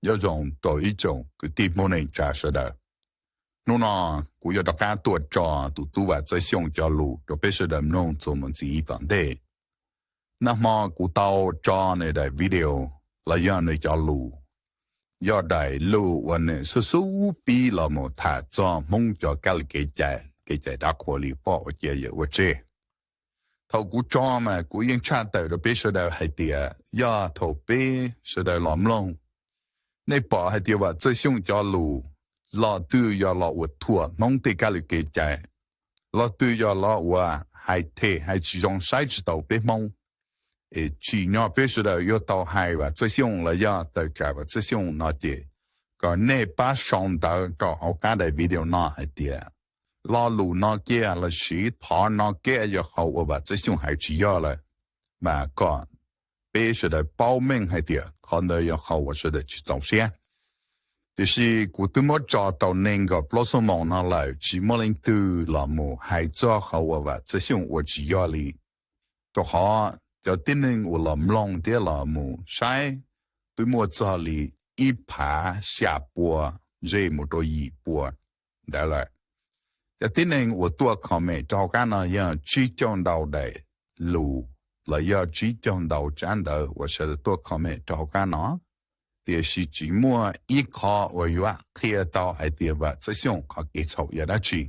Nyob zoo rau ib tsoom kwv tij Hmoob neej tsa sawv daws. Hnub no kuv yuav rov qab tuaj tso tus tub Vam Txawj Xyooj cov lus rau peb sawv daws mloog txuas mus ntxiv tom ntej. Nag hmo kuv tau tso nws daim video los yog nws cov lus, yog daim lus uas nws xub xub pib los mus tham txog Hmoob cov kab li kev cai, kev cai dab qhuas li poj ua cia yawm ua tseg. Thaum kuv tso mas kuv yeej tshaj tawm rau peb sawv daws hais tias yog thaum peb sawv daws los mloog, nej pom hais tias Vam Txawj Xyooj cov lus, los twg yog los uas thuam Hmoob tej kab li kev cai, los twg yog los uas hais them hais tsis zoo saib tsis taus peb Hmoob, es tsim nyog peb sawv daws yuav tau hais Vam Txawj Xyooj los yog tawm tsam Vam Txawj Xyooj no ces kom nej pab sau ntawv rau hauv qab daim video no hais tias lo lus no kiag lossis qhov no kiag yog qhov uas Vam Txawj Xyooj hais tsis yog lawm, mas kom peb sawv daws paub meej hais tias qhov ntawd yog qhov uas sawv daws tsis txaus siab. Tiam sis kuv twb muab tso tau nees nkaum plaub xuab moos no lawm tsis muaj leej twg los mus hais txog qhov uas Vam Txawj Xyooj ua tsis yog li, rau qhov cov tib neeg uas los mloog thiab los mus saib twb muaj txog li ib phav xya pua ze mus rau yim pua ntawd lawm. Cov tib neeg uas tuaj comment rau hauv qab no yog tsib caug ntau daim lus los yog tsib caug ntau tsab ntawv uas sawv daws tuaj comment rau hauv qab no, tiam sis tsis muaj ib qho uas yuav qhia tau hais tias Vam Txawj Xyooj qhov kev txhaum yog dab tsi.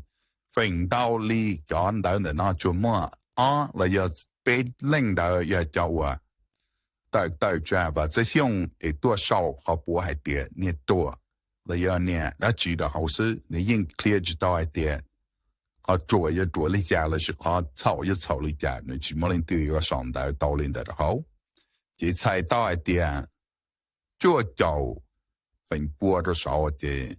Feem ntau li cov ntawv ntawm no tsuas muaj ob los yog peb leej ntawd yog cov uas tawm tawm tsam Vam Txawj Xyooj es tuaj sau qhov puav hais tias niag ruam los yog niag dab tsi rau hauv xwb, nws yeej qhia tsis tau hais tias qhov ruam yog ruam li cas lossis qhov txhaum yog txhaum li cas, nws tsis muaj leej twg yuav sau ntawv tau li ntawd rau hauv. Ces txhais tau hais tias cuaj caum feem pua rau saud ces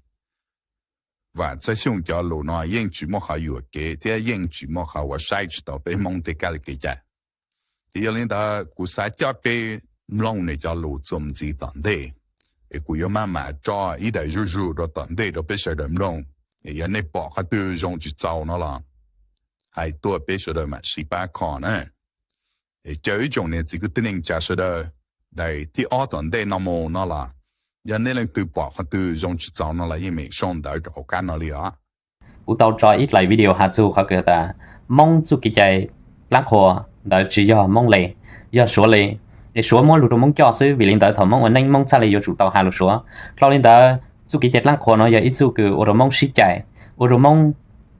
Vam Txawj Xyooj cov lus no yeej tsis muaj qhov yuam kev thiab yeej tsis muaj qhov uas saib tsis taus peb Hmoob tej kab li kev cai. Ces yog li ntawd kuv xav coj peb mloog nws cov lus txuas mus ntxiv tom ntej, es kuv yuav maj mam tso ib daim zuj zus rau tom ntej rau peb sawv daws mloog. Es yog nej pom qhov twg zoo tsis txaus no los hais tuaj peb sawv daws mam sib pab kho na. Es caw ib tsoom niam txiv kwv tij neej tsa sawv daws, daim thib ob tom ntej no mus no los yog nej leej twg pom qhov twg zoo tsis txaus no los yeej meem sau ntawv rau hauv qab no li os. Kuv tau tso ib dlaim video has txug qhov kws tas Moob txuj kev cai dlaab qhua ntawd tsis yog Moob le, yog Suav le, es Suav muab lug rau Moob coj xwb. Vim li ntawd thaum Moob ua neeb Moob txhaj le yuav tsum tau has lug Suav. Dhau li ntawd, txuj kev cai dlaab qhua no yog ib txuj kws ua rau Moob sib cais, ua rau Moob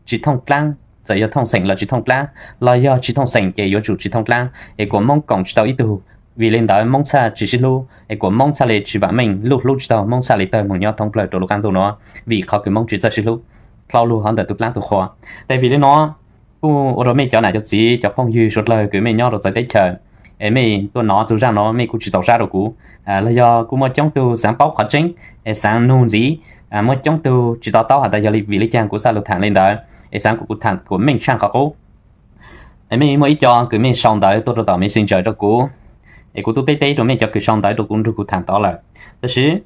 tsis thooj dlaab, txawm yog thooj xeem los tsis thooj dlaab, los yog tsis thooj xeem ces yuav tsum tsis thooj dlaab, es kuas Moob koom tsis tau ib tug. Vim li ntawd Moob txhaj tsis sib hlub, es kuas Moob txhaj le tsis vaam meej lug hlub tsis taug, Moob txhaj le tawg moog nyob thoob plawg rau lub qaab ntuj nuav, vim qhov kws Moob tsis txawj sib hlub dhau lug hov ntawm tug dlaab tug qhua. Tes vim li no, kuj ua rau mej cov nam cov txiv cov phooj ywg suav dlawg kws mej nyob rau txawv teb chaws, es mej tuaj nov txug zaaj no mej kuj tsis txaus sab rau kuv, los yog kuj muaj coob tug xaav paub qhov tseeb, es xaav nug ntxiv, muaj coob tug tsis to taub has tas yog li vim li caag kuv txhaj lug thaam li ntawd, es xaav kuas kuv thaam kuas meej tshaaj qhov qub. Es mej muaj ib co kws mej sau ntawv tuaj rau tom Messenger rau kuv, es kuv tub teb teb rau mej cov kws sau ntawv rau kuv nrug kuv thaam tod lawm. Tab sis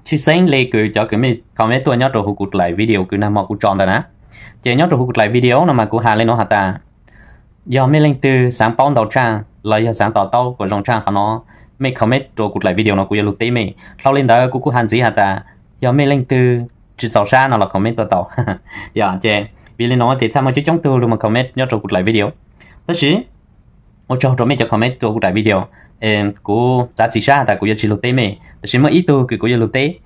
tshwj xeeb le kws cov kws mej comment tuaj nyob rau huv kuv dlaim video kws nag hmo kuv tso ntawd na, ces nyob rau huv kuv dlaim video no mas kuv has le nuav has tas, yog mej leej twg xaav paub ntau tshaaj los yog xaav to taub kuas zoo tshaaj qhov no, mej comment rau kuv dlaim video no kuv yuav lug teb mej. Dhau li ntawd kuv kuj has ntxiv has tas, yog mej leej twg tsis txaus sab no los comment tuaj tau. Yog ces vim li no tes txhaj muaj coob coob tug lug moog comment nyob rau kuv dlaim video. Tab sis ua tsaug rau mej cov comment rau kuv dlaim video, kuv txav txim sab has tas kuv yuav tsis lug teb mej, tab sis muaj ib tug kws kuv yuav lug teb.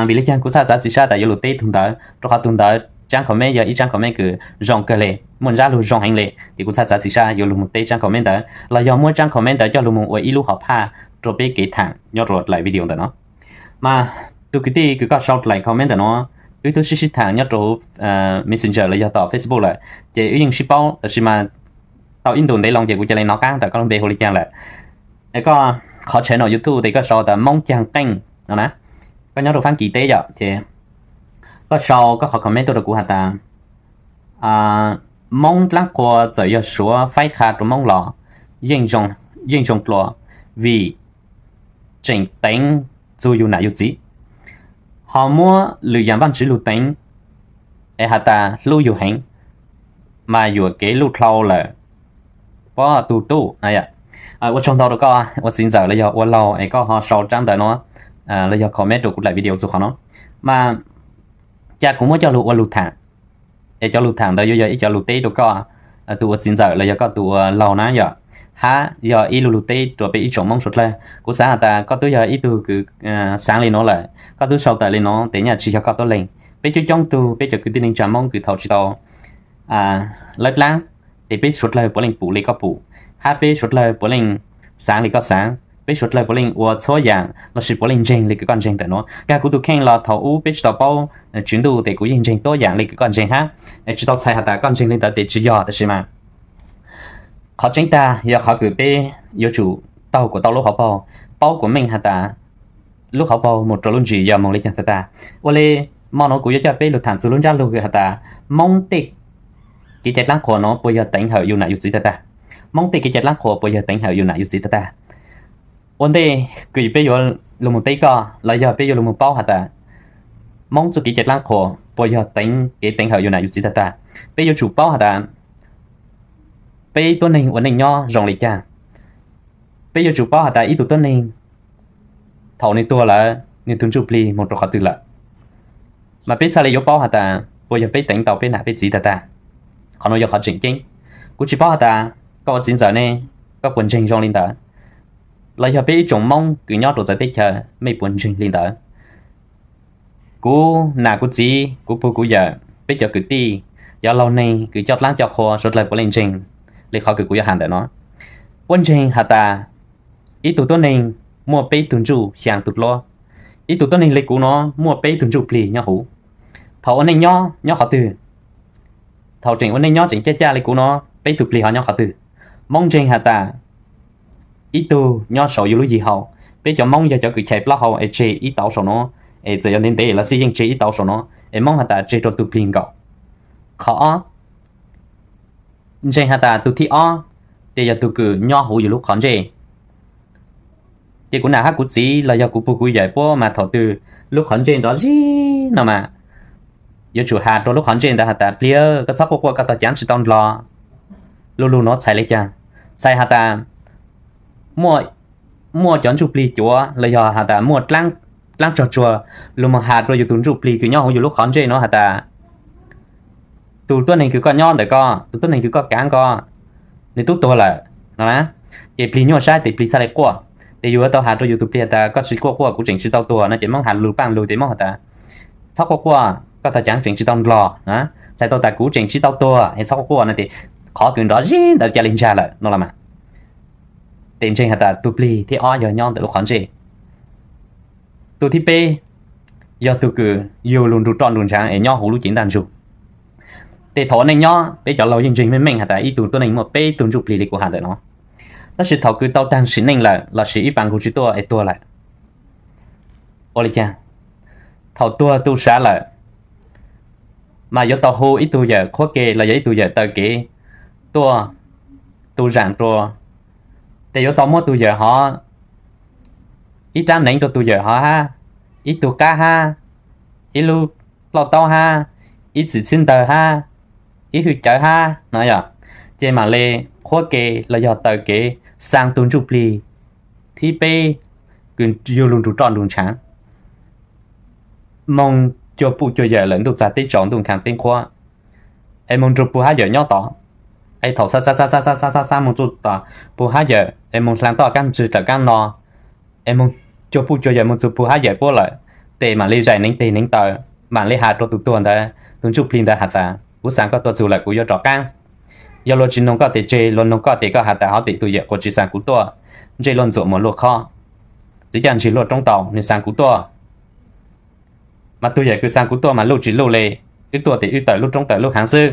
Vim li caag kuv txhaj txav txim sab tas yuav lug teb tug ntawd? Rau qhov tug ntawd tsaab comment yog ib tsaab comment kws zoo kawg le, muaj ntsab lug zoo heev le, ces kuv txhaj txav txim sab yuav lug moog teb tsaab comment ntawd. Los yog muab tsaab comment ntawd coj lug moog ua ib lub hom phaj rau peb kev thaam nyob rau dlaim video ntawm no. Mas tug kwv tij kws koj sau dlaim comment ntawm no, wb tub sib sib thaam nyob rau Messenger los yog tom Facebook lawm, ces wb yeej sib paub, tab sis mas tau ib ntus ntev loo ces kuv ca le nov qab tas koj lub npe hu li caag lawm. Es koj, qhov channel YouTube tes koj sau tas Moob Caag Qeej no na, koj nyob rau Faab Kis teb yom, ces koj sau koj qhov comment tuaj rau kuv has tas, Moob dlaab qhua txawm yog Suav faib qha rau Moob los yeej zoo dlua, vim tseem teev txug yug nam yug txiv, ho muab lwm yaam vaaj tswv lug teev, es has tas hlub yug heev, mas yuam kev luj dlhau lawm, pob tug tub. Ua tsaug ntau rau koj ua txiv ntxawm los yog ua laug es koj ho sau tsaab ntawv no, los yog comment rau kuv daim video txug qhov no. Mas cas kuv muab coj lug ua lug thaam, es cov lug thaam ntawd yuav yog ib cov lug teb rau koj tus ua txiv ntxawm los yog koj tus ua laug na yom, hab yog ib lub lug teb rua peb ib tsoom Moob suav dlawg. Kuv xaav has tas koj tub yog ib tug kws xaav le nuav lawm, koj tub sau tawm le nuav tes nyaj tsi yog koj tuab leeg. Peb coob coob tug peb cov kwv tij neej tsa Moob kws thaum tsi tau lawv dlaab, tes peb suav dlawg puav leej pum le koj pum, hab peb suav dlawg puav leej xaav le koj xaav, peb suav dlawg puav leej ua txhua yaam lossis puav leej ntseeg le kws koj ntseeg ntawm nuav. Kag kuv tus kheej los thaum ub peb tsi tau paub Tswv Ntuj tes kuv yeej ntseeg tuab yaam le kws koj ntseeg hab. Tsi tau txhais has tas koj ntseeg le ntawd tes tsi yog, tab sis mas qhov tseeb tag yog qhov kws peb yuav tsum taug kuas tau lub hauv paug, paub kuas meej has tas lub hauv paug moog rua lub ntsis yog moog le caag tag tag. Ua le, mo nuav kuv yuav coj peb lug thaam txug lub ntsab lug has tas Moob tej kev cai dlaab qhuas nuav puas yog teev hawm yug nam yug txiv tag tag? Moob tej kev cai dlaab qhuas puas yog teev hawm yug nam yug txiv tag tag? Ua ntej kws peb yuav lug moog teb koj los yog peb yuav lug moog paub has tas Moob txuj kev cai dlaab qhuas puas yog teev kev teev hawm yug nam yug txiv tag tag, peb yuav tsum paub has tas peb tuab neeg ua neej nyob zoo le caag. Peb yuav tsum paub has tas ib tug tuab neeg thaum nwg tuag lawm nwg tug ntsuj plig moog rua qhov twg lawm, mas peb txhaj le yuav paub has tas puas yog peb teev tau peb nam peb txiv tag tag. Qhov nuav yog qhov tseem ceeb. Kuv tsi paub has tas koj ua txiv ntxawm ne, koj puas ntseeg zoo le ntawd, los yog peb ib tsoom Moob kws nyob rua txawv teb chaws mej puas ntseeg le ntawd. Kuv nam kuv txiv, kuv pug kuv yawm, peb cov kwv tij, cov laug neeg kws coj dlaab coj qhua suav dlawg puav leej ntseeg le qhov kws kuv yuav has ntawm no. Puab ntseeg has tas ib tug tuab neeg muaj peb tug ntsuj xyaa tug dluab. Ib tug tuab neeg le kuv nuav muaj peb tug ntsuj plig nyob huv. Thaum ua neej nyob nyob qhov twg, thaum tseem ua neej nyob tseem caj caj le kuv nuav peb tug plig ho nyob qhov twg? Moob ntseeg has tas ib tug nyob saum yug lub yig hau. Peb cov Moob yog cov kws chais plaub hau es tseg ib tauv saum nuav, es txawm yog ntev ntev los xij yeej tseg ib tauv saum nuav, es Moob has tas tseg rua tug plig nkaum. Qhov ob, ntseeg has tas tug thib ob tes yog tug kws nyob huv yug lub qhov ntsej. Ces kuv nam hab kuv txiv los yog kuv pug kuv yawm puab mas thaum twg lub qhov ntsej nrov zig no mas yuav tsum has rua lub qhov ntsej ntawd has tas plig, koj txhob quaj quaj, koj tog caav tsi tau ndlog. Lu lug nuav txhais le caag? Txhais has tas muaj cov ntsuj plig cuav los yog has tas muaj dlaab tsog tsuag lug moog has rua yug tug ntsuj plig kws nyob huv yug lub qhov ntsej nuav has tas tus tuab neeg kws koj nyob ntawm koj, tus tuab neeg kws koj kaav koj, nwg tub tuag lawm no na. Ces plig nyuaj sab tes plig txhaj le quaj. Tes yug yuav tau has rua yug tug plig has tas koj tsi quaj quaj, kuv tseem tsi tau tuag no. Ces Moob has lug paaj lug tes Moob has tas txhob quaj quaj, koj tog caav tseem tsi tau ndlog. Txhais tau tas kuv tseem tsi tau tuag es txhob quaj quaj no. Tes qhov kws nrov zig ntawd ca le ntsag lawm no los mas. Tes ntseeg has tas tug plig thib ob yog nyob ntawm lub qhov ntsej. Tug thib peb yog tug kws yug lug nrug roj nrug ntshaav es nyob huv lub cev ntaj ntsug. Tes thaum ua neej nyob peb cov laug yeej ntseeg meej meej has tas ib tug tuab neeg muaj peb tug ntsuj plig li kuv has ntawm no. Tab sis thaum kws tau taag sim neej lawm lossis ib paas nqug tsi tuaj es tuag lawm, ua li cas? Thaum tuag tu sav lawm mas yuav tau hu ib tug yawm qhuab ke los yog ib tug yawm taw kev tuaj tu zaam rua. Tes yuav tau muab tug yawm hov, ib rab neev rua tug yawm hov hab, ib tug qab hab, ib lub ploj taub hab, ib txim txhib ntawg hab, ib hwj cawv hab no yom. Ces mam le qhuab ke los yog taw kev xaa tug ntsuj plig thib peb kws yug lug nrug roj nrug ntshaav moog cuag puj cuag yawm lawm ntuj txag teb tsaus ntuj nkhaas teb nqhuab, es moog nrug pug hab yawm nyob tod. Es thaum xaa xaa xaa xaa xaa xaa moog txug tom pug hab yawm es moog hlaa toj kaab ntswg dlawm kaab no, es moog cuag puj cuag yawm moog txug pug hab yawm puab lawm, tes mam le zais neev teg neev taw, mam le has rua tug tuag ntawd, tug ntsuj plig ntawd has tas kuv xaa koj tuaj txug lawm, kuv yuav rov qaab. Yog luag tsi noog koj tes tseg, luag noog koj tes koj has tas hov tes tug yawm quas tsi xaa kuv tuaj, ntsej luaj ntxuam muag luaj khob, txiv caj ntsig luaj roob tau, nwg xaa kuv tuaj. Mas tug yawm kws xaa kuv tuaj mas luj tsi luj le, wb tuaj tes wb tawm lub roob tawm lub haav xwb.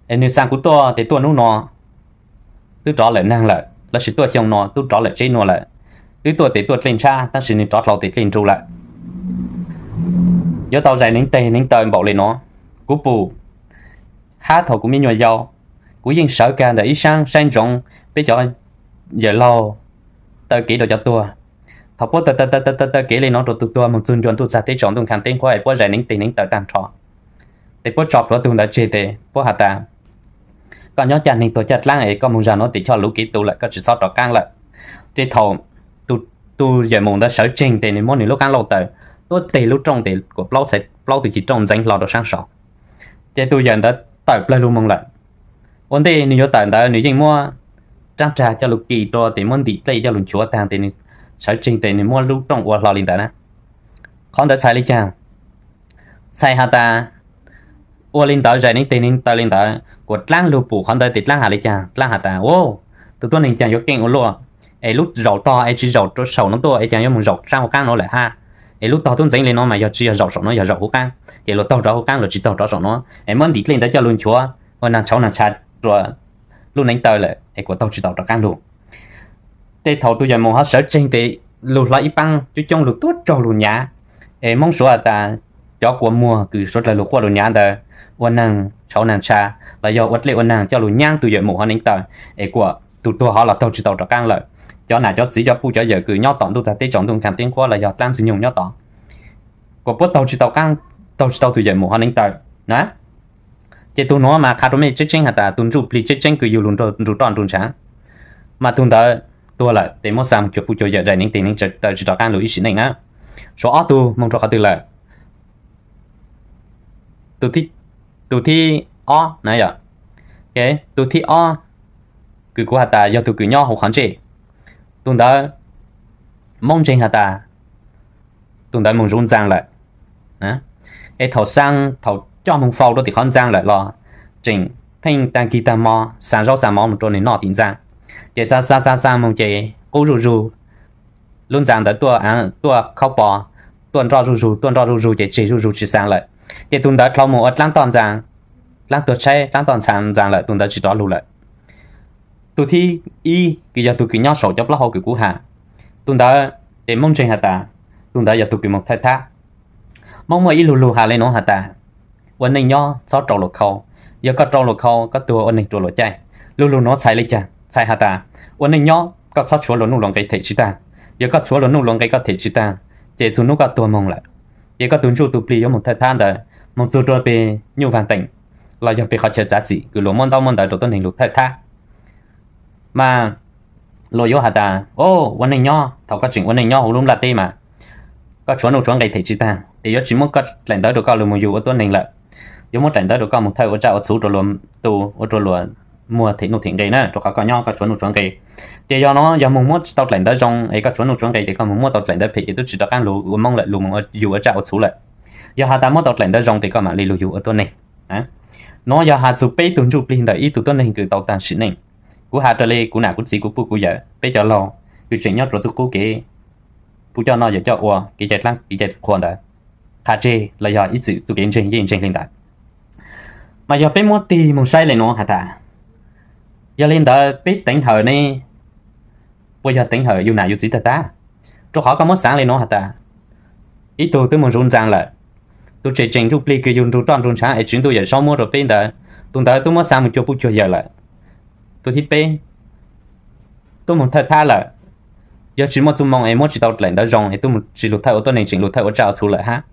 Es nwg xaa kuv tuaj tes tuaj nub no twb rov lawm naag lawm, lossis tuaj xyoo no twb rov lawm tseb nua lawm. Wb tuaj tes tuaj dlej ntshab, tab sis nwg rov dlau tes dlej nru lawm. Yuav tau zais neev teg neev taw npaum le nuav. Kuv pum, hab thaum kuv me nyuam yaus, kuv yeej sawv kag ntawm ib saab saib ntsoov peb cov yawm laug taw kev rua cov tuag. Thaum puab taw taw taw taw kev le nuav rua tug tuag moog txug ncua ntuj txag teb tsaus ntuj nkhaas teb nqhuab es puab zais neev teg neev taw taag nrho, tes puab tso plhuav tug ntawd tseg tes puab has tas koj nyob caj neeg tuag caj dlaab es koj moog zag nuav tes choj luv kev tu lawm, koj tsi txhob rov qaab lawm. Ces thaum tus yawm maum ntawd sawv tsees ces nws muab nws lub qaab lauj taws tuab teg lub rooj tes kuam plaub txhais plaub tug ci rooj ntxeev hlo rau saab saud. Ces tus yawm ntawd tawm plawg lug moog lawm. Ua ntej nws yuav tawm ntawd nws yeej muab raab rag coj lug kis rua tes muab ntim dlej coj lug nchuav taag tes nws sawv tsees tes nws muab lub rooj ua hlo li ntawd na. Qhov ntawd txhais li caag? Txhais has tas ua li ntawd zais neev teg neev taw li ntawd kuas dlaab lug pum qhov ntawd tes dlaab has li caag? Dlaab has tas, tus tuab neeg caag yuav keej ua luaj, es lub zaum tog es tsi zaum rua saum nuav tuaj es caag yuav moog zaum saab huv qaab nuav lawm hab. Es lub tog tub ntxeev li nuav mas yog tsi yog zaum saum nuav yog zaum huv qaab, ces luas taug rov huv qaab luas tsi taug rov saum nuav, es muab ntim dlej ntawd coj lug nchuav ua naag tshauv naag tsha rua lub neev taw lawm es kuas taug tsi tau rov qaab lug. Tej thaum tus yawm maum ho sawv tsees tes lug hlo ib paab coob coob lug tuab raug lug nyav, es Moob suav has tas cov kua muag kws suav dlawg lug quaj lug nyav ntawd ua naag tshauv naag tsha los yog ua dlej ua naag coj lug nyaab tus yawm maum hov neev taw, es kuas tus tuag hov los taug tsi tau rov qaab lawm. Cov nam cov txiv cov puj cov yawm kws nyob tom ntuj txag teb tsaus ntuj nkaag teb nquab los yog dlaab ntxwg nyoog nyob tod kuas puab taug tsi tau qaab, taug tsi tau tus yawm maum hov neev taw na. Ces tug nuav mas qha rua mej tseeb tseeb has tas tus ntsuj plig tseeb tseeb kws yug lug nrug roj nrug ntshaav, mas tug ntawd tuag lawm tes muab xa moog cuag puj cuag yawm zais neev teg neev taw tsi rov qaab lug ib sim neej na. Suav ob tug moog rua qhov twg lawm? Tus thib ob na yog, tus thib ob kws kuv has tas yog tug kws nyob huv qhov ntsej. Tus ntawd Moob ntseeg has tas tus ntawd moog zuv ntxaa lawm. Es thaum xaa thaum coj moog faus rua tim qhov ntxaa lawm los tseem pheej taag kig taag mo xa zaub xa mov moog rua nwg noj tim ntxaa. Ces xa xa xa xa moog ces qub zuj zug, lub ntxaa ntawd tuaj, tuaj khaub pos, tuaj nroj zuj zug tuaj nroj zuj zug ces tseg zuj zug tsi xaa lawm. Ces tus ntawd dlhau moog ua dlaab toj ntxaa, dlaab tuag tshaib dlaab toj ntxaa lawm, tus ntawd tsi rov lug lawm. Tus thib ib kws yog tug kws nyob saum cov plaub hau kws kuv has, tus ntawd ces Moob ntseeg has tas tus ntawd yog tug kws moog thawj thab. Moob muaj ib lug lug has le nuav has tas ua neej nyob txhob rau luas khau, yog koj rau luas khau koj tuag ua neeg rua luas caij. Lug lug nuav txhais le caag? Txhais has tas ua neej nyob koj txhob tshuav luas nuj luas nqe them tsi taag. Yog koj tshuav luas nuj luas nqe koj them tsi taag, ces txug nub koj tuag moog lawm, ces koj tug ntsuj tug plig yuav moog thawj thab ntawd moog txug rua peg nyuj vaag teem los yog peg qhov chaw txav txim kws luas muab ntaub muab ntawv rua tuab neeg lug thawj thab. Mas luas yuav has tas, o, ua neej nyob, thaum koj tseem ua neej nyob huv lub nplaj teb mas koj tshuav nuj tshuav nqe them tsi taag, ces yuav tsi muab koj dlaim ntawv rua koj lug moog yug ua tuab neeg lawm. Yuav muab dlaim ntawv rua koj moog thawj ua tsaj ua txhuv rua luas tu, ua rua luas muag them nuj them nqe na, rua qhov koj nyob koj tshuav nuj tshuav nqe. Ces yog nuav yog moog muab tsi tau dlaim ntawv zoo es koj tshuav nuj tshuav nqe ces koj moog muab tau dlaim ntawv phem ces tub tsi rov qaab lug ua Moob lawm, lug moog yug ua tsaj ua txhuv lawm. Yog has tas muab tau dlaim ntawv zoo ces koj mam li lug yug ua tuab neeg. Nuav yog has txug peb tug ntsuj plig ntawm ib tug tuab neeg kws tau taag sim neej. Kuv has raws le kuv nam kuv txiv kuv puj kuv yawm peb cov laug kws tseem nyob rua txuj qub kev puj coj noj yawm coj ua, kev cai dlaab kev cai qhua ntawd, qha tseg los yog ib txwm txuj kev ntseeg yeej ntseeg le ntawd. Mas yog peb muab tig moog saib le nuav has tas, yog le ntawd peb teev hawm ne puas yog teev hawm yug nam yug txiv tag tag? Rua qhov koj muab xaav le nuav has tas, ib tug twb moog zuv ntxaa lawm, tus tseem tseem ntsuj plig kws yug nrug roj nrug ntshaav es Tswv Ntuj Yawm Saub muab rua peb ntawd, tus ntawd tub muab xa moog cuag puj cuag yawm lawm. Tus thib peb tub moog thawj thab lawm, yog tsi muaj txuj moo es muab tsi tau dlaim ntawv zoo es tub moog tsi lug thawj ua tuab neeg, tseem lug thawj ua tsaj ua txhuv lawm hab.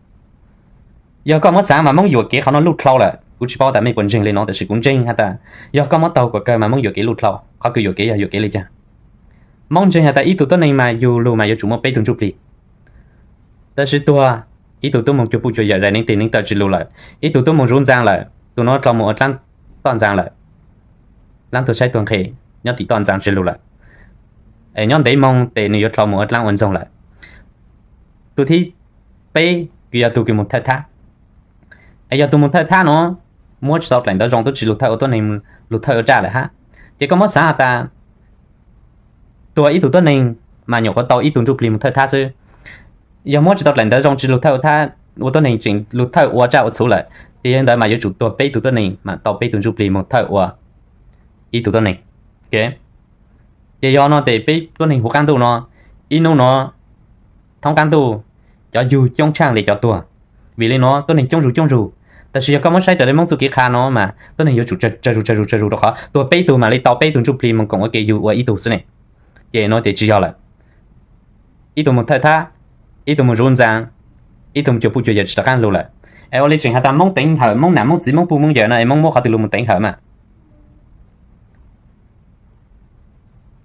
Yog koj muab xaav mas Moob yuam kev qhov no luj dlhau lawm, kuv tsi paub tas mej puas ntseeg le nuav tab sis kuv ntseeg has tas, yog koj muab taug kom kawg mas Moob yuam kev luj dlhau. Qhov kws yuam kev yog yuam kev le caag? Moob ntseeg has tas ib tug tuab neeg mas yug lug mas yuav tsum muaj peb tug ntsuj plig. Tab sis tuag, ib tug tub moog cuag puj cuag yawm zais neev teg neev taw tsi lug lawm, ib tug tub moog zuv ntxaa lawm, tus nuav dlhau moog ua dlaab toj ntxaa lawm, dlaab tuag tshaib tuag nqhe nyob tim toj ntxaa tsi lug lawm. Es nyob ntev moog tes nwg yuav dlhau moog ua dlaab ua ntxoog lawm. Tus thib peb kws yog tug kws moog thawj thab. Es yog tug moog thawj thab nuav, muab tsi tau dlaim ntawv zoo tub tsi lug thawj ua tuab neeg, lug thawj ua tsaj lawm hab. Ces koj muab xaav has tas, tuag ib tug tuab neeg mas nyuam qhuav tau ib tug ntsuj plig moog thawj thab xwb. Yog muab tsi tau dlaim ntawv zoo tsi lug thawj ua thab, ua tuab neeg tseem lug thawj ua tsaj ua txhuv lawm, ces yog ntawd mas yuav tsum tuag peb tug tuab neeg mas tau peb tug ntsuj plig moog thawj ua ib tug tuab neeg. Ces yog no tes peb tuab neeg huv qaab ntuj no, ib nub no thoob qaab ntuj cov yug coob tshaaj le cov tuag. Vim le nuav tuab neeg coob zug coob zug. Tab sis yog koj muab saib raws le Moob txuj kev qha no mas tuab neeg yuav tsum tsawg zug tsawg zug tsawg zug rua qhov tuag peb tug mam li tau peb tug ntsuj plig moog koom ua ke yug ua ib tug xwb ne. Ces nuav tes tsi yog lawm. Ib tug moog thawj thab, ib tug moog zuv ntxaa, ib tug moog cuag puj cuag yawm tsi rov qaab lug lawm. Es ua le tseem has tas Moob teev hawm Moob nam Moob txiv Moob puj Moob yawm no es Moob muab qhov twg lug moog teev hawm mas?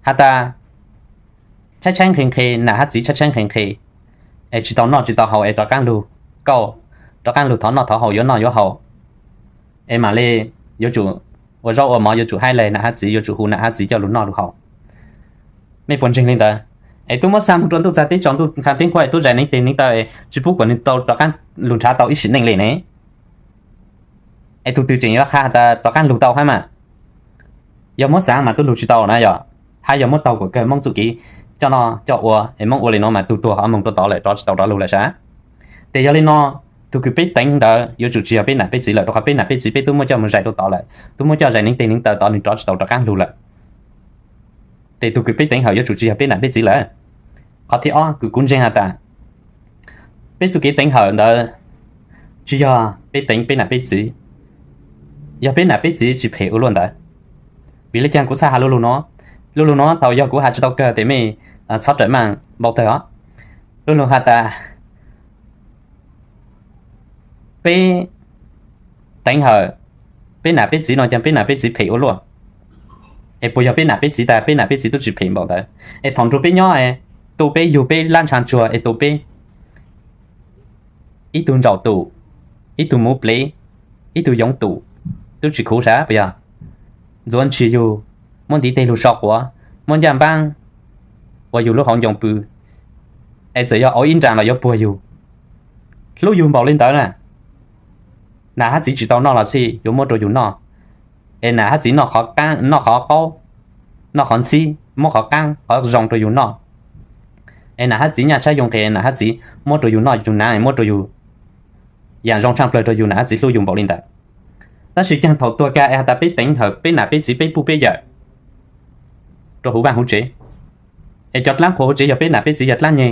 Has tas tshaib tshaib nqhis nqhis, nam hab txiv tshaib tshaib nqhis nqhis, es tsis tau noj tsis tau haus es rov qaab lug kauj, rov qaab lug thov noj thov haus, yuav noj yuav haus, es mam li yuav tsum ua zaub ua mov, yuav tsum haib le nam hab txiv, yuav tsum hu nam hab txiv coj lug noj lug haus. Mej puas ntseeg li ntawd? Es tub muab xa moog rua ntuj txag teb tsaus ntuj nqha teb nqhuab es tub zais neev teg neev taw es tsis pub kuas nwg tau rov qaab lug nrhav tau ib sim neej le ne. Es tug twg tseem yuav qha has tas rov qaab lug tau hab mas? Yog muab xaav mas tub lug tsis tau na yog, hab yog muab taug kuas kawg Moob txuj kev coj noj coj ua es Moob ua li nuav mas tug tuag ob moog rua tod lawm, rov tsis tau rov lug lawm sab. Tes yog li no, tug kws peb teev ntawd yuav tsum tsis yog peb nam peb txiv lawm, rua qhov peb nam peb txiv peb tub muab coj moog zais rua tod lawm, tub muab coj zais neev teg neev taw tod, nwg rov tsis tau rov qaab lug lawm. Tes tug kws peb teev hawm yuav tsum tsis yog peb nam peb txiv lawm. Qhov thib ob kws kuv ntseeg has tas peb txuj kev teev hawm ntawd tsis yog peb teev peb nam peb txiv, yog peb nam peb txiv tsis phem ua luaj ntawd. Vim le caag kuv txhaj has lu lug nuav? Lu lug nuav thaum yog kuv has tsis tau kawg tes mej txhob rawm maj npau tawg os. Lu lug has tas peb teev hawm peb nam peb txiv no caag peb nam peb txiv phem ua luaj. Es puas yog peb nam peb txiv tas peb nam peb txiv tub tsis phem npaum ntawd? Es thaum nrug peb nyob, tu peb yug peb lab ntsha ntsuag es tu peb ib tug ntsaum tum, ib tug muv plev, ib tug yoov tum, tub tsis khuv sab puas yog? Ntxuav ntshis yug, muab ntiv teg lug so quav, muab ncaj npaab ua yug lub hauv ncoo pw, es txawm yog auv ib nra los yuav puag yug, hlub yug npaum li ntawd na. Nam hab txiv tsis tau noj los xij yuav muab rua yug noj, es nam hab txiv noj qhov qaab, noj qhov qaub, noj qhov ntxhib, muab qhov qaab qhov zoo rua yug noj. Es nam hab txiv nyaj tshaib yug nqhis, nam hab txiv muab rua yug noj yug naav, muab rua yug yaam zoo tshaaj plawg rua yug, nam hab txiv hlub yug npaum li ntawd. Tab sis caag thaum tuag kag es has tas peb teev hawm peb nam peb txiv peb puj peb yawm rua huv vaaj huv tsev, es cov dlaab qhuas huv tsev yog peb nam peb txiv, yog dlaab nyeg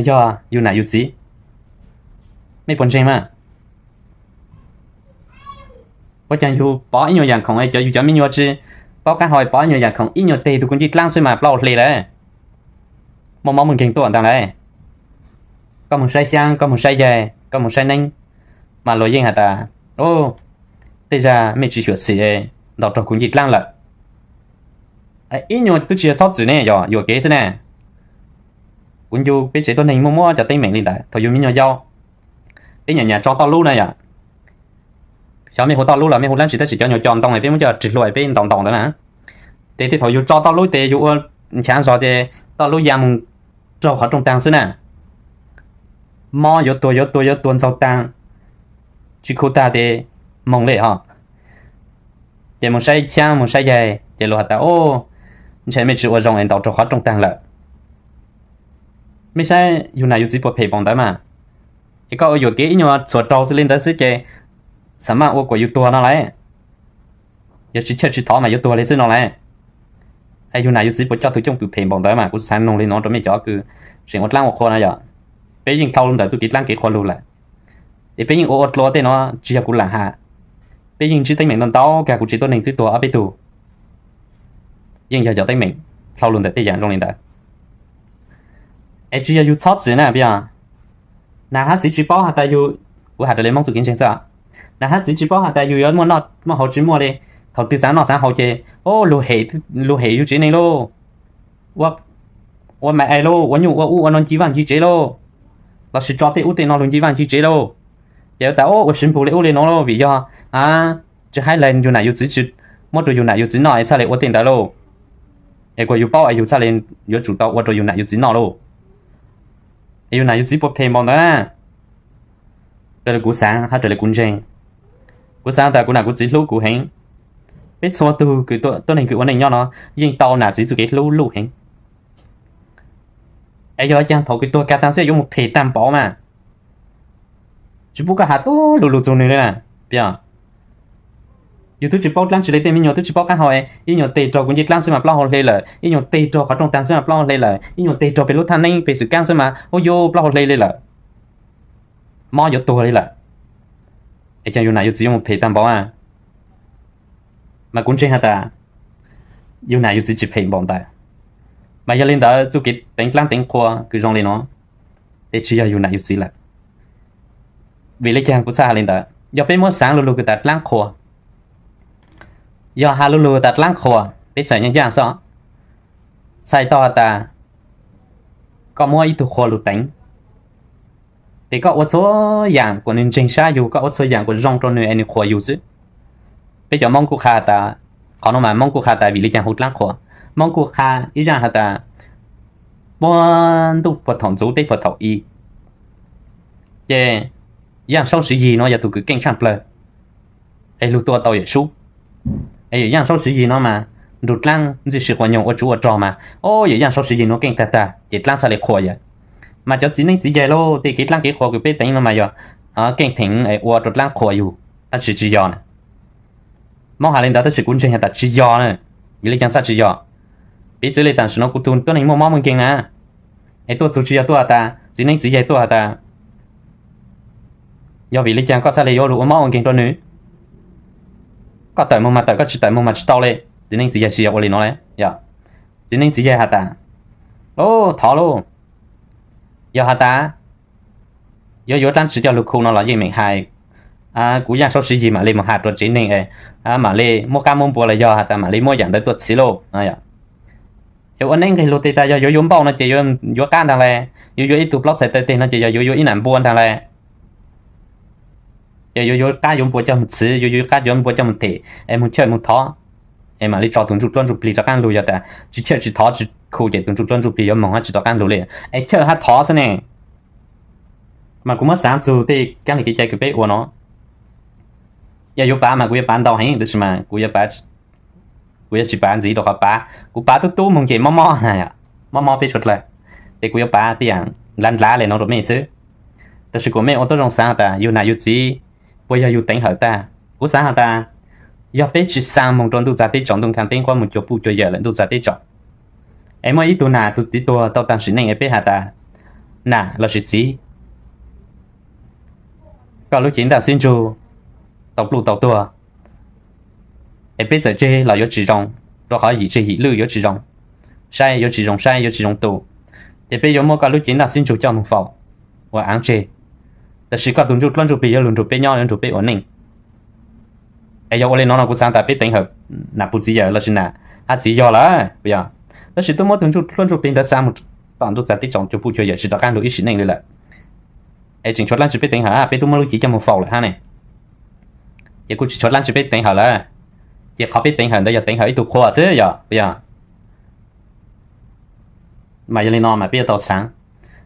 yog yug nam yug txiv. Mej puas ntseeg mas? Ua caag yug pov ib nyuas yaam khoom es cov yug cov me nyuam tsi paub qaab hau, pov ib nyuas yaam khoom ib nyuas teg tug kuv ncej dlaab xwb mas plaub hau hle lawm, muaj mob muaj nkeeg tuaj ntaag lawm. Koj moog saib xyaab, koj moog saib yaig, koj moog saib neeb, mas luag yeej has tas, tej zag mej tsis xyuam xim, ntaus raug kuv ncej dlaab lawm. Ib nyuas tub tsi yog txhob txwm ne, yog yuam kev xwb ne. Kuv ncu peb tsev tuab neeg muaj muab cov teeb meem li ntawd thaum yug me nyuam yau, peb nyuam nyuam tso toj lub na yom. Xyov mej hu toj lub los mej hu dlaab tsi, tab sis cov nyuam co ntoo peb muab coj ris hlua peb ntaus ntaus ntawd na. Ces tej thaum yug tso toj lub ces yug ua nchav zog ces toj lub ya moog raug qhov rooj taag xwb na. Mob yuav tuag yuav tuag yuav tuag ntxaug taag, tsis khu taag ces moog le ho. Ces moog saib xyaab moog saib yaig ces luag has tas, ntshai mej tsis ua zoo es ntaus raug qhov rooj taag lawm. Mej saib yug nam yug txiv puas phem npaum ntawd mas? Es koj ua yuam kev ib nyuas txhuam raug xwb li ntawd xwb ces xam maj ua kuas yug tuag no lauj. Yog tsis chawj tsis thov mas yuav tuag li xwb no lauj. Es yug nam yug txiv puas coj tug cwj pwm phem npaum ntawd mas? Kuv xaav noog li no rua mej cov kws tseem ua dlaab ua qhua no yog, peb yeej dhau ntawm txuj kev dlaab kev qhua lug lawm, es peb yeej ua ua dlua tej no, tsis yog kuv lam has. Peb yeej ntsib teeb meem ntau ntau kag, kuv tsev tuab neeg twb tuag ob peb tug, yeej yog cov teeb meem dhau lug ntawm tej yaam zoo li ntawd. Es tsis yog yug txhob txwm na, puas yog? Nam hab txiv tsis paub has tas yug, kuv has raws li Moob txuj kev ntseeg xwb, nam hab txiv tsis paub has tas yug yuav muaj noj muaj haus tsis muaj li, thaum twg xaav noj xaav haus ces, o, lug hem yug tsev neeg lauj, ua mais ais lauj, ua nyuj ua ub ua no ncig vaaj ncig tsev lauj, lossis tso tej ub tej no lug ncig vaaj ncig tsev lauj. Ces tas, o, ua siv npug li ub li no lauj, vim yog tsis haib leeg yug nam yug txiv tsis muab rua yug nam yug txiv noj es txhaj le ua tej ntawd lauj. Es kuas yug paub es yug txhaj le yuav tsum tau ua rua yug nam yug txiv noj lauj. Es yug nam yug txiv puas phem npaum ntawd? Raws li kuv xaav hab raws li kuv ntseeg, kuv xaav tas kuv nam kuv txiv hlub kuv heev. Peb txhua tug kws tuab neeg kws ua neej nyob no yeej tau nam txiv txuj kev hlub luj heev. Es yog caag thaum kws tuag kag taag xwb yuav mus phem taag npaum mas? Tsis pub koj has tub lug lug txug nwg le na, puas yog? Yug twb tsis paub dlaab tsi le, tej me nyuam twb tsis paub qaab hau, ib nyuas teg raug kuv ncej dlaab xwb mas plaub hau hle lawm, ib nyuas teg raug qhov rooj taag xwb mas plaub hau hle lawm, ib nyuas teg raug peg lub thaj neeb peg xwm kaab xwb mas ub yuav plaub hau hle li lawm, mob yuav tuag li lawm. Es caag yug nam yug txiv yuav mus phem taag npaum a? Mas kuv ntseeg has tas yug nam yug txiv tsis phem npaum ntawd. Mas yog li ntawd txuj kev teev dlaab teev qhua kws zoo li no, ces tsis yog yug nam yug txiv lawm. Vim le caag kuv txhaj has li ntawd? Yog peb muab xaav lu lug kws tas dlaab qhua, yog has lu lug tas dlaab qhua, peb txhais nyaaj ncaaj xwb, txhais tau has tas koj muab ib tug qhua lug teev, ces koj ua txhua yaam kuas nws ntseeg sab yug, koj ua txhua yaam kuas zoo rau nws es nws qhuas yug xwb. Peb cov Moob kuj qha tas, qhov no mas Moob kuj qha tas vim li cas hu dlaab qhuas. Moob kuj qha ib zaaj has tas, puag ntuj puag thaum ntxuv teb puag thaum i, ces Yaaj Saub Siv Yig no yog tug kws keej tshaaj plawg, es lug tua tau Yawm Sub. Es Yawm Yaaj Saub Siv Yig no mas nrug dlaab ntxwg sim quas nyoog ua tsuv ua rog mas, o, Yawm Yaaj Saub Siv Yig no keej tag tag ces dlaab txhaj le qhuas yawg. Mas cov txiv neej txiv yaig lauj, tej kev dlaab kev qhuas kws peb teev no mas yog keej theem es ua rau dlaab qhuas yug, tab sis tsis yog na. Moob has li ntawd tab sis kuv ntseeg has tas tsis yog na. Vim li cas txhaj tsis yog? Piv txwv li tam sim no kuv tug tuab neeg muaj mob muaj nkeeg na, es tuaj txug tsis yog tuaj has tas, txiv neej txiv yaig tuaj has tas, yog vim li cas koj txhaj le yuav lug ua mob ua nkeeg rau nws? Koj tawm moog mas tawm, koj tsis tawm moog mas tsis tau le. Txiv neej txiv yaig tsis yog ua li no le. Txiv neej txiv yaig has tas, o, thov lauj, yog has tas yuav yuav dlaab tsi coj lug khu no los yeej meem hais, kuv Yaaj Saub Siv Yig mam le moog has rua tsev neeg es mam le muab qaab muab npua los yog has tas mam le muab yaam ntawd tuaj txhiv lauj. Es ua neeb nqeg lug tes tas yog yuav yuav npauj no ces yuav yuav qaab ntaag le, yuav yuav ib tug plaub txhais taw teg no ces yog yuav yuav ib nam npua ntaag le, ces yuav yuav qaab yuav npua coj moog txhiv, yuav yuav qaab yuav npua coj moog them es moog chawj moog thov, es mam le tso tug ntsuj dluab ntsuj plig rov qaab lug. Yog tas tsis chawj tsis thov tsis khu ces tug ntsuj dluab ntsuj plig yuav moog hab tsis rov qaab lug le, es chawj hab thov xwb ne. Mas kuv muab xaav txug tej kaab le kev cai kws peb ua no, yog yuav pav mas kuv yuav pav ntau heev tab sis mas kuv yuav pav, kuv yuav tsis pav ntxiv rua qhov pav, kuv pav tub tub moog ces mob mob, mob mob peb suav dlawg, ces kuv yuav pav tej yaam nlav nlav le no rua mej xwb. Tab sis kuas mej ua tuab zoo xaav tas yug nam yug txiv puas yog yug teev hawm tag? Kuv xaav has tas yog peb tsis xaa moog rua ntuj txag teb tsaum, ntuj khaaj teb nquab moog cuag puj cuag yawm lawm ntuj txag teb tsaum, es muaj ib tug nam tug txiv tuag tau taag sim neej es peb has tas nam lossis txiv, koj lub cev ntaj xwb ntsug tau pluj tau tuag, es peb txawm tseg los yuav tsis zoo, rua qhov yim tseg yim lwj yuav tsis zoo saib, yuav tsis zoo saib yuav tsis zoo tu, ces peb yuav muab koj lub cev ntaj xwb ntsug coj moog faus ua aav tseg. Tab sis koj tug ntsuj dluab ntsuj plig yuav lug nrug peb nyob yuav nrug peb ua neej. Es yog ua le no no kuv xaav tas peb teev hawm nam puj txiv yawm lossis nam hab txiv yog lawm puas yog? Tab sis tub muab tug ntsuj dluab ntsuj plig ntawd xaa moog tom ntuj txag teb tsaum cuag puj cuag yawm tsis rov qaab lug ib sim neej le lawm, es tseem tshuav dlaab tsi peb teev hawm? Peb tub muab lub cev coj moog faus lawm hab ne, ces kuj tsis tshuav dlaab tsi peb teev hawm lawm. Ces qhov peb teev hawm ntawd yog teev hawm ib tug qhua xwb yog puas yog? Mas yog li no mas peb yuav tau xaav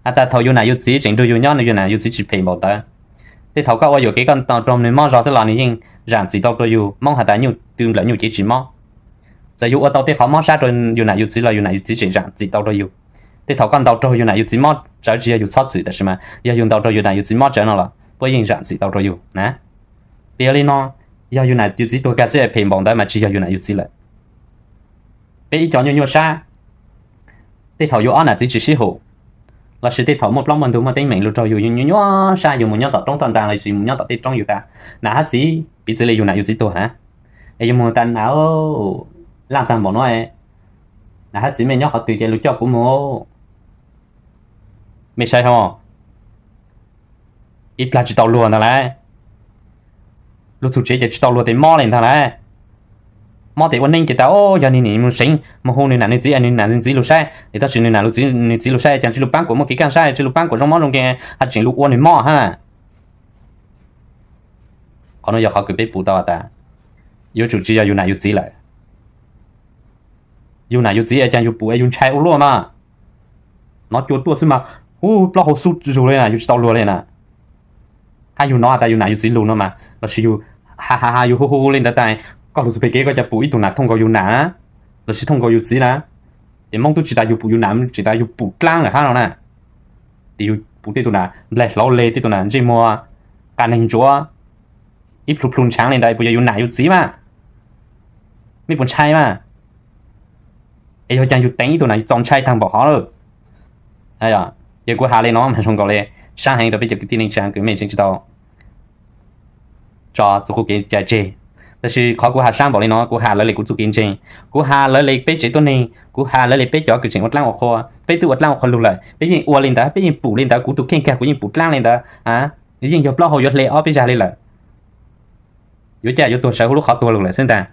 has tas thaum yug nam yug txiv tseem nrug yug nyob, yug nam yug txiv tsis phem npaum ntawd, tej thaum koj ua yuam kev koj ntaus raug nws mob zog xwb los nws yeej zaam txim tau rua yug. Moob has tas nyuj tw nplawm nyuj cev tsis mob. Txawm yug ua tau tej qhov mob sab rua yug nam yug txiv los yug nam yug txiv tseem zaam txim tau rua yug. Tej thaum koj ntaus raug yug nam yug txiv mob tsawv tsis yog yug txhob txwm tab sis mas yog yug ntaus raug yug nam yug txiv mob tsawv no los puab yeej zaam txim tau rua yug na. Ces yog li no, yog yug nam yug txiv tuag kag xwb phem npaum ntawd mas tsis yog yug nam yug txiv lawm. Peb ib co nyuaj nyuaj sab, tej thaum yug ob nam txiv tsis sib hum, lossis tej thaum muaj plaub muaj ntug muaj teeb meem lug raug yug nyuaj nyuaj sab, yug mus nyob tom roob tom ntxaa lossis mus nyob tom tej roob yug tas, nam hab txiv, piv txwv li yug nam yug txiv tuag hab, es yug mus tas nam, laj taag npaum no, nam hab txiv mej nyob qhov twg ces lug coj kuv mus, mej saib hab, ib plag tsis tau luag ntag lauj. Lug txug tsev ces tsis tau luag tes mob le ntag lauj. Mob tes ua neeb ces tas, o, yog nwg nim mus seev mus hu nwg nam nwg txiv, nwg nam nwg txiv lug saib, tab sis nwg nam nwg txiv lug saib ces tsis lug paab kuas muaj kev kaaj sab, tsis lug paab kuas zoo mob zoo nkeeg, hab tseem lug ua nwg mob hab. Qhov no yog qhov kws peb pum tau has tas yuav tsum tsis yog yug nam yug txiv lawm. Yug nam yug txiv es caag yug pum es yug ntshai ua luaj mas, nov cua tuaj xwb mas, hu plaub hau xub zug le na, yug tsis tau luag le na. Hab yug nov has tas yug nam yug txiv lug no mas lossis yug ha ha ha yug hu hu li ntawd tas, koj lug txug peg kev koj ca pum ib tug nam thooj nkaus yug nam lossis thooj nkaus yug txiv na. Ces Moob tub tsis tas yug pum yug nam, tsis tas yug pum dlaab lawm hab no na. Ces yug pum tej tug nam nplaig hlauv le, tej tug nam ntsej muag qas neeg ntsuav, ib plhu plhu ntshaav le ntawd puas yog yug nam yug txiv mas? Mej puas ntshai mas? Es yog caag yug teev ib tug nam yug txaus ntshai taag npaum hov lawm. Ces kuv has le no mas zoo nkaus le sab heev rau peb cov kwv tij neej tsaa kws mej tseem tsis tau tso txug qub kev cai tseg. Tab sis qhov kuv has sab npaum le no, kuv has lawv le kuv txuj kev ntseeg, kuv has lawv le peb tsev tuab neeg, kuv has lawv le peb cov kws tseem ua dlaab ua qhua. Peb twb ua dlaab ua qhua lug lawm, peb yeej ua le ntawd, peb yeej pum le ntawd, kuv tug kheej kag kuv yeej pum dlaab le ntawd. Yeej yog plaub hau yuav hle ob peb zag le lawm. Yuav caj yuav tuag sawv huv lub qhov tuag lug lawm xwb ntag.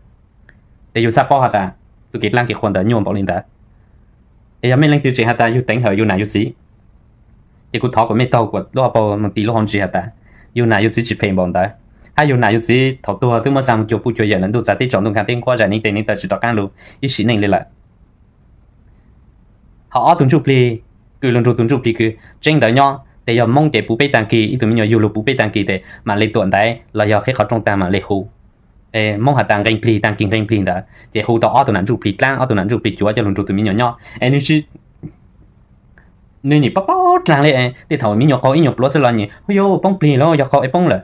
Ces yug txhaj paub has tas txuj kev dlaab kev qhua ntawd nyuaj npaum le ntawd. Es yog mej leej twg tseem has tas yug teev hawm yug nam yug txiv, Ces kuv thov kom mej taug kuas lub hauv paug moog tis lub hauv ntsis has tas, yug nam yug txiv tsis phem npaum ntawd, hab yug nam yug txiv thaum tuag twb muab xa moog cuag puj cuag yawm lawm, ntuj txav teb tsaus ntuj nkaag teb nquab zais neej tes neej taw tsis rov qaab lug ib sim neej li lawm. Ho ob tug ntsuj plig kws lug nrug tug ntsuj plig kws tseeb ntawd nyob tes yog Moob ces puv peb taag kis, ib tug me nyuam yug lug puv peb taag kis tes mam le tuam ntaiv los yog qheb qhov rooj taag mam le hu. Moob has tas nqee plig, taag kis nqee plig ntawd ces hu tau ob tug nam ntsuj plig dlaab, ob tug nam ntsuj plig cuav coj lug nrug tug me nyuam nyob es nwg tsis, nwg nim paub paub dlaag le. Tej thaum me nyuam qaug ib nyuag pluav xwb los nim hu yuav poob plig los yog qaug es poob lawm,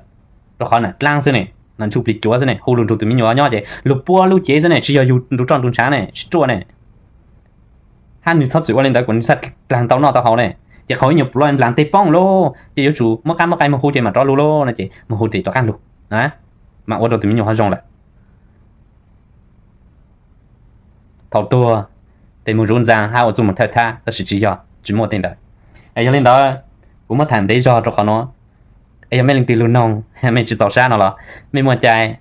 rau qhov nam dlaab xwb ne, nam ntsuj plig cuav xwb ne, hu lug nrug tug me nyuam nyob ces lug puab lub cev xwb ne, tsis yog yug nrug roj nrug ntshav ne, tsis ruaj ne. Hab nwg txhob txwm ua le ntawd kuas nwg txhaj dlaag tau noj tau haus ne. Ces qaug ib nyuag pluav nplaag teg poob lauj, ces yuav tsum muab qab muab qai moog hu ces mam rov lug lauj no ces moog hu tes rov qaab lug, mam ua rau tus me nyuam ho zoo lawm. Thaum tuag tes moog zuv ntxaa hab ua txuj moog thawj thab, tab sis tsis yog, tsis muaj tej ntawd. Es yog li ntawd, kuv muab tham ntev zog rau qhov nuav. Es yog mej leej twg lug noog mej tsis txaus sab no los mej muaj cai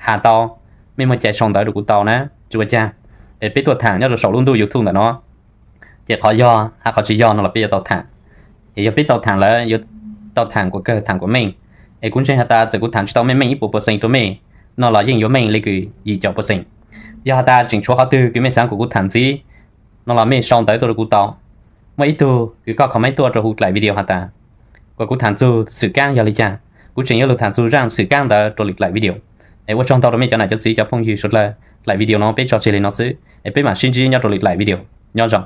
has tau, mej muaj cai sau ntawv rau kuv tau na, tsis ua caag. Es peb tuaj tham nyob rau saum lub ntuj YouTube ntawm no, ces qhov yog hab qhov tsis yog no los peb yuav tau tham. Es yog peb tau tham lawm, yuav tau tham kuas kawg tham kuas meej. Es kuv ntseeg has tas txawm kuv tham tsis tau meej meej ib puas percent rau mej no los yeej yuav meej le kws yim caum percent. Yog has tas tseem tshuav qhov twg kws mej xaav kuas kuv tham ntxiv no los mej sau ntawv tuaj rau kuv tau. Muaj ib tug kws koj comment tuaj rau huv dlaim video has tas kuas kuv tham txug xwm kaab yog li cas, kuv tseem yuav lug tham txug zaaj xwm kaab ntawd rau lwm dlaim video. Es ua tsaug ntau rau mej cov nam cov txiv cov phooj ywg suav dlawg, dlaim video no peb tso tseg li no xwb, es peb mam sib ntsib nyob rau lwm dlaim video. Nyob zoo.